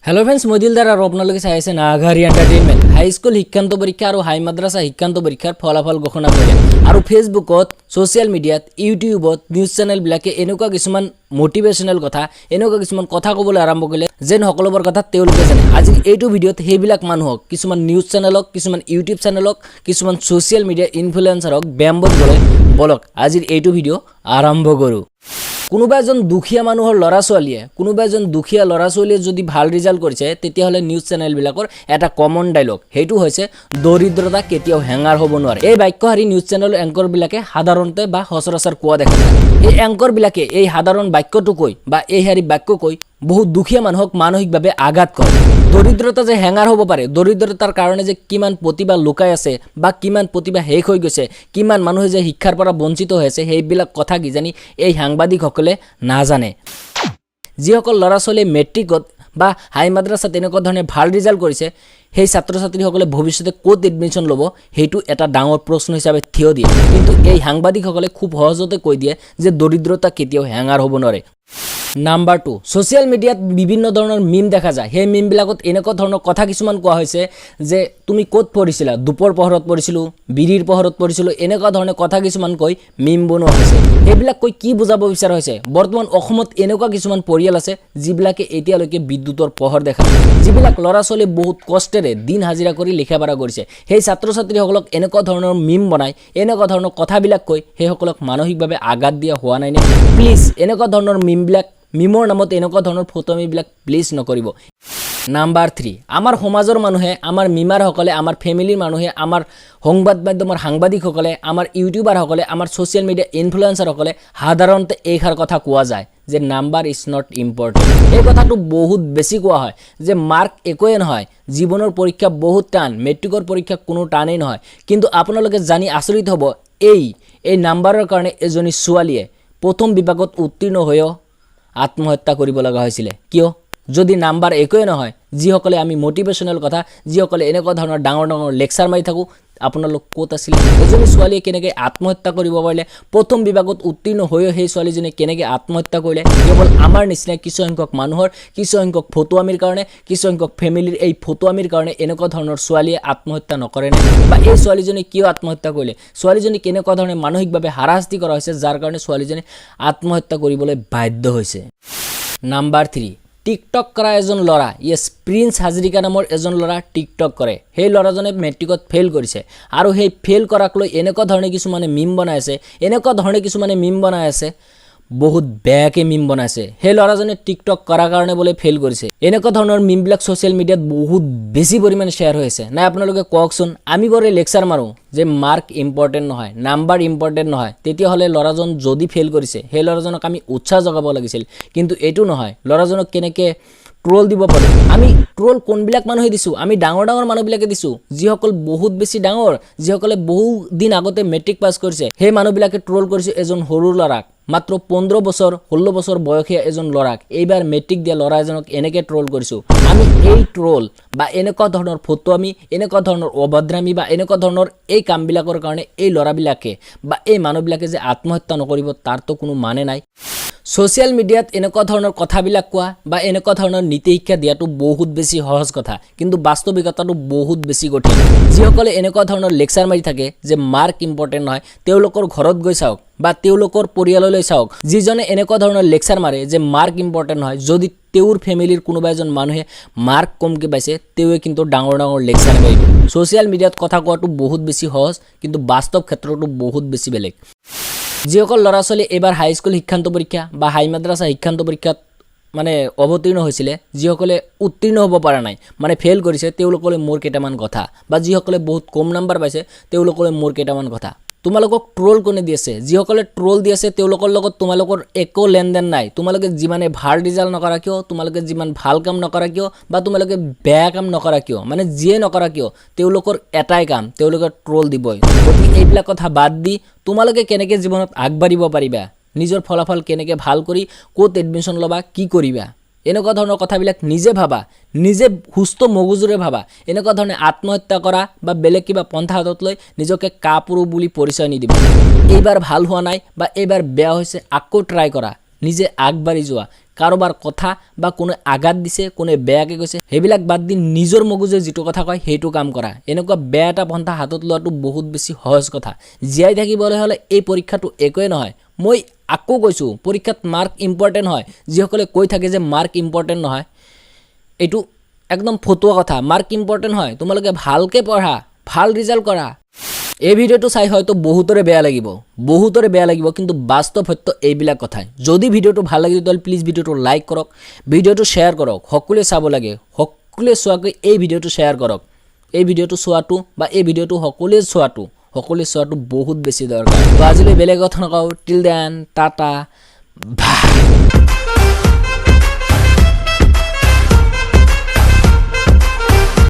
Hello' friends, মই দিলদাৰ আৰু আপোনালোকে চাই আছে নাঘাৰী এণ্টাৰটেইনমেণ্ট। হাইস্কুল শিক্ষান্ত পৰীক্ষা আৰু হাই মাদ্ৰাছা শিক্ষান্ত পৰীক্ষাৰ ফলাফল ঘোষণা কৰিলে আৰু ফেচবুকত, ছ'চিয়েল মিডিয়াত, ইউটিউবত, নিউজ চেনেলবিলাকে এনেকুৱা কিছুমান মটিভেশ্যনেল কথা, এনেকুৱা কিছুমান কথা ক'বলৈ আৰম্ভ কৰিলে, যেন সকলোবোৰ কথা তেওঁলোকে জানে। আজি এইটো ভিডিঅ'ত সেইবিলাক মানুহক, কিছুমান নিউজ চেনেলক, কিছুমান ইউটিউব চেনেলক, কিছুমান ছ'চিয়েল মিডিয়া ইনফ্লুৱেঞ্চাৰক ব্যংগ দিবলৈ বলক আজিৰ এইটো ভিডিঅ' আৰম্ভ কৰোঁ। কোনোবা এজন দুখীয়া মানুহৰ ল'ৰা ছোৱালীয়ে, কোনোবা এজন দুখীয়া ল'ৰা ছোৱালীয়ে যদি ভাল ৰিজাল্ট কৰিছে, তেতিয়াহ'লে নিউজ চেনেলবিলাকৰ এটা কমন ডাইলগ, সেইটো হৈছে "দৰিদ্ৰতা কেতিয়াও হেঙাৰ হ'ব নোৱাৰে"। এই বাক্যশাৰী নিউজ চেনেলৰ এংকৰবিলাকে সাধাৰণতে বা সচৰাচৰ কোৱা দেখা যায়। এই এংকৰবিলাকে এই সাধাৰণ বাক্যটো কৈ বা এই শাৰী বাক্য কৈ বহুত দুখীয়া মানুহক মানসিকভাৱে আঘাত কৰে। দৰিদ্ৰতা যে হেঙাৰ হ'ব পাৰে, দৰিদ্ৰতাৰ কাৰণে যে কিমান প্ৰতিভা লুকাই আছে বা কিমান প্ৰতিভা শেষ হৈ গৈছে, কিমান মানুহে যে শিক্ষাৰ পৰা বঞ্চিত হৈ আছে, সেইবিলাক কথা কিজানি এই সাংবাদিকসকলে নাজানে। যিসকল ল'ৰা ছোৱালীয়ে মেট্ৰিকত বা হাই মাদ্ৰাছাত তেনেকুৱা ধৰণে ভাল ৰিজাল্ট কৰিছে, সেই ছাত্ৰ ছাত্ৰীসকলে ভৱিষ্যতে ক'ত এডমিশ্যন ল'ব, সেইটো এটা ডাঙৰ প্ৰশ্ন হিচাপে থিয় দিয়ে। কিন্তু এই সাংবাদিকসকলে খুব সহজতে কৈ দিয়ে যে দৰিদ্ৰতা কেতিয়াও হেঙাৰ হ'ব নোৱাৰে। নাম্বাৰ 2, ছ'চিয়েল মিডিয়াত বিভিন্ন ধৰণৰ মিম দেখা যায়। সেই মিমবিলাকত এনেকুৱা ধৰণৰ কথা কিছুমান কোৱা হৈছে যে তুমি ক'ত পঢ়িছিলা, ধূপৰ পোহৰত পঢ়িছিলোঁ, বিড়িৰ পোহৰত পঢ়িছিলোঁ, এনেকুৱা ধৰণে কথা কিছুমান কৈ মিম বনোৱা হৈছে। সেইবিলাক কৈ কি বুজাব বিচৰা হৈছে? বৰ্তমান অসমত এনেকুৱা কিছুমান পৰিয়াল আছে, যিবিলাকে এতিয়ালৈকে বিদ্যুতৰ পোহৰ দেখা নাই। যিবিলাক ল'ৰা ছোৱালী বহুত কষ্টেৰে দিন হাজিৰা কৰি লিখা পঢ়া কৰিছে, সেই ছাত্ৰ ছাত্ৰীসকলক এনেকুৱা ধৰণৰ মিম বনাই, এনেকুৱা ধৰণৰ কথাবিলাক কৈ সেইসকলক মানসিকভাৱে আঘাত দিয়া হোৱা নাইনে? প্লিজ, এনেকুৱা ধৰণৰ মিমবিলাক, মিমৰ নামত এনেকুৱা ধৰণৰ ফটোৱামিবিলাক প্লিজ নকৰিব। নাম্বাৰ 3, আমাৰ সমাজৰ মানুহে, আমাৰ মিমাৰসকলে, আমাৰ ফেমিলিৰ মানুহে, আমাৰ সংবাদ মাধ্যমৰ সাংবাদিকসকলে, আমাৰ ইউটিউবাৰসকলে, আমাৰ ছ'চিয়েল মিডিয়া ইনফ্লুৱেঞ্চাৰসকলে সাধাৰণতে এইষাৰ কথা কোৱা যায় যে "Number is not important"। এই কথাটো বহুত বেছি কোৱা হয় যে মাৰ্ক একোৱেই নহয়, জীৱনৰ পৰীক্ষা বহুত টান, মেট্ৰিকৰ পৰীক্ষা কোনো টানেই নহয়। কিন্তু আপোনালোকে জানি আচৰিত হ'ব, এই নাম্বাৰৰ কাৰণে এজনী ছোৱালীয়ে প্ৰথম বিভাগত উত্তীৰ্ণ হৈও আত্মহত্যা কৰিব লগা হৈছিলে। কিয়? যদি নাম্বাৰ একোৱেই নহয়, যিসকলে আমি মটিভেশ্যনেল কথা, যিসকলে এনেকুৱা ধৰণৰ ডাঙৰ ডাঙৰ লেকচাৰ মাৰি থাকোঁ, আপোনালোক ক'ত আছিলে? এজনী ছোৱালীয়ে কেনেকৈ আত্মহত্যা কৰিব পাৰিলে? প্ৰথম বিভাগত উত্তীৰ্ণ হৈও সেই ছোৱালীজনীয়ে কেনেকৈ আত্মহত্যা কৰিলে? কেৱল আমাৰ নিচিনা কিছুসংখ্যক মানুহৰ, কিছুসংখ্যক ফটোৱামিৰ কাৰণে, কিছুসংখ্যক ফেমিলিৰ এই ফটোৱামিৰ কাৰণে এনেকুৱা ধৰণৰ ছোৱালীয়ে আত্মহত্যা নকৰেনে? বা এই ছোৱালীজনী কিয় আত্মহত্যা কৰিলে? ছোৱালীজনী কেনেকুৱা ধৰণে মানসিকভাৱে হাৰাশাস্তি কৰা হৈছে, যাৰ কাৰণে ছোৱালীজনী আত্মহত্যা কৰিবলৈ বাধ্য হৈছে? নাম্বাৰ 3, টিকটক কৰা এজন ল'ৰা, য়েছ, প্ৰিন্স হাজৰিকা নামৰ এজন ল'ৰা টিকটক কৰে। সেই ল'ৰাজনে মেট্ৰিকত ফেইল কৰিছে আৰু সেই ফেইল কৰাক লৈ এনেকুৱা ধৰণে কিছুমানে মিম বনাই আছে, এনেকুৱা ধৰণে কিছুমানে মিম বনাই আছে, বহুত বেয়াকৈ মিম বনাইছে। সেই ল'ৰাজনে টিকটক কৰাৰ কাৰণে বোলে ফেইল কৰিছে। এনেকুৱা ধৰণৰ মিমবিলাক ছ'চিয়েল মিডিয়াত বহুত বেছি পৰিমাণে শ্বেয়াৰ হৈ আছে। নাই, আপোনালোকে কওকচোন, আমি বোৰে লেকচাৰ মাৰোঁ যে মাৰ্ক ইম্পৰ্টেণ্ট নহয়, নাম্বাৰ ইম্পৰ্টেণ্ট নহয়, তেতিয়াহ'লে ল'ৰাজন যদি ফেইল কৰিছে, সেই ল'ৰাজনক আমি উৎসাহ যোগাব লাগিছিল। কিন্তু এইটো নহয়, ল'ৰাজনক কেনেকৈ ট্ৰল দিব পাৰোঁ। আমি ট্ৰল কোনবিলাক মানুহে দিছোঁ? আমি ডাঙৰ ডাঙৰ মানুহবিলাকে দিছোঁ, যিসকল বহুত বেছি ডাঙৰ, যিসকলে বহু দিন আগতে মেট্ৰিক পাছ কৰিছে, সেই মানুহবিলাকে ট্ৰল কৰিছে এজন সৰু ল'ৰাক। মাত্ৰ 15 বছৰ, 16 বছৰ বয়সীয়া এজন ল'ৰাক, এইবাৰ মেট্ৰিক দিয়া ল'ৰা এজনক এনেকৈ ট্ৰল কৰিছোঁ আমি। এই ট্ৰল বা এনেকুৱা ধৰণৰ ফটোৱামি, এনেকুৱা ধৰণৰ অভদ্ৰামী বা এনেকুৱা ধৰণৰ এই কামবিলাকৰ কাৰণে এই ল'ৰাবিলাকে বা এই মানুহবিলাকে যে আত্মহত্যা নকৰিব, তাৰতো কোনো মানে নাই। ছ'চিয়েল মিডিয়াত এনেকুৱা ধৰণৰ কথাবিলাক কোৱা বা এনেকুৱা ধৰণৰ নীতি শিক্ষা দিয়াটো বহুত বেছি সহজ কথা, কিন্তু বাস্তৱিকতাটো বহুত বেছি কঠিন। যিসকলে এনেকুৱা ধৰণৰ লেকচাৰ মাৰি থাকে যে মাৰ্ক ইম্পৰ্টেণ্ট নহয়, তেওঁলোকৰ ঘৰত গৈ চাওক বা তেওঁলোকৰ পৰিয়াললৈ চাওক। যিজনে এনেকুৱা ধৰণৰ লেকচাৰ মাৰে যে মাৰ্ক ইম্পৰ্টেণ্ট নহয়, যদি তেওঁৰ ফেমিলিৰ কোনোবা এজন মানুহে মাৰ্ক কমকৈ পাইছে, তেওঁৱে কিন্তু ডাঙৰ ডাঙৰ লেকচাৰ মাৰিব। ছ'চিয়েল মিডিয়াত কথা কোৱাটো বহুত বেছি সহজ, কিন্তু বাস্তৱ ক্ষেত্ৰটো বহুত বেছি বেলেগ। যিসকল ল'ৰা ছোৱালী এইবাৰ হাইস্কুল শিক্ষান্ত পৰীক্ষা বা হাই মাদ্ৰাছা শিক্ষান্ত পৰীক্ষাত মানে অৱতীৰ্ণ হৈছিলে, যিসকলে উত্তীৰ্ণ হ'ব পৰা নাই, মানে ফেইল কৰিছে, তেওঁলোকলৈ মোৰ কেইটামান কথা বা যিসকলে বহুত কম নাম্বাৰ পাইছে, তেওঁলোকলৈ মোৰ কেইটামান কথা। তোমালোকক ট্ৰল কোনে দি আছে? যিসকলে ট্ৰল দি আছে, তেওঁলোকৰ লগত তোমালোকৰ একো লেনদেন নাই। তোমালোকে যিমানে ভাল ৰিজাল্ট নকৰা কিয়, তোমালোকে যিমান ভাল কাম নকৰা কিয় বা তোমালোকে বেয়া কাম নকৰা কিয়, মানে যিয়ে নকৰা কিয়, তেওঁলোকৰ এটাই কাম, তেওঁলোকে ট্ৰল দিবই। গতিকে এইবিলাক কথা বাদ দি তোমালোকে কেনেকৈ জীৱনত আগবাঢ়িব পাৰিবা, নিজৰ ফলাফল কেনেকৈ ভাল কৰি ক'ত এডমিশ্যন ল'বা, কি কৰিবা, এনেকুৱা ধৰণৰ কথাবিলাক নিজে ভাবা, নিজে সুস্থ মগজুৰে ভাবা। এনেকুৱা ধৰণে আত্মহত্যা কৰা বা বেলেগ কিবা পন্থা হাতত লৈ নিজকে কাপুৰুষ বুলি পৰিচয় নিদিবা। এইবাৰ ভাল হোৱা নাই বা এইবাৰ বেয়া হৈছে, আকৌ ট্ৰাই কৰা। নিজে আগবাঢ়ি যোৱা। কাৰোবাৰ কথা বা কোনে আঘাত দিছে, কোনে বেয়াকৈ কৈছে, সেইবিলাক বাদ দি নিজৰ মগজুৱে যিটো কথা কয় সেইটো কাম কৰা। এনেকুৱা বেয়া এটা পন্থা হাতত লোৱাটো বহুত বেছি সহজ কথা। জীয়াই থাকিবলৈ হ'লে এই পৰীক্ষাটো একোৱেই নহয়। মই আকৌ কৈছোঁ, পৰীক্ষাত মাৰ্ক ইম্পৰ্টেণ্ট হয়। যিসকলে কৈ থাকে যে মাৰ্ক ইম্পৰ্টেণ্ট নহয়, এইটো একদম ফটুৱা কথা। মাৰ্ক ইম্পৰ্টেণ্ট হয়। তোমালোকে ভালকৈ পঢ়া, ভাল ৰিজাল্ট কৰা। এই ভিডিঅ'টো চাই হয়তো বহুতৰে বেয়া লাগিব, বহুতৰে বেয়া লাগিব, কিন্তু বাস্তৱ সত্য এইবিলাক কথাই। যদি ভিডিঅ'টো ভাল লাগিছে, তেতিয়াহ'লে প্লিজ ভিডিঅ'টো লাইক কৰক, ভিডিঅ'টো শ্বেয়াৰ কৰক। সকলোৱে চাব লাগে, সকলোৱে চোৱাকৈ এই ভিডিঅ'টো শ্বেয়াৰ কৰক। এই ভিডিঅ'টো চোৱাটো বা এই ভিডিঅ'টো সকলোৱে চোৱাটো বহুত বেছি দৰকাৰ। তো আজিলৈ বেলেগ কথা নকওঁ। Till then, tata, bye.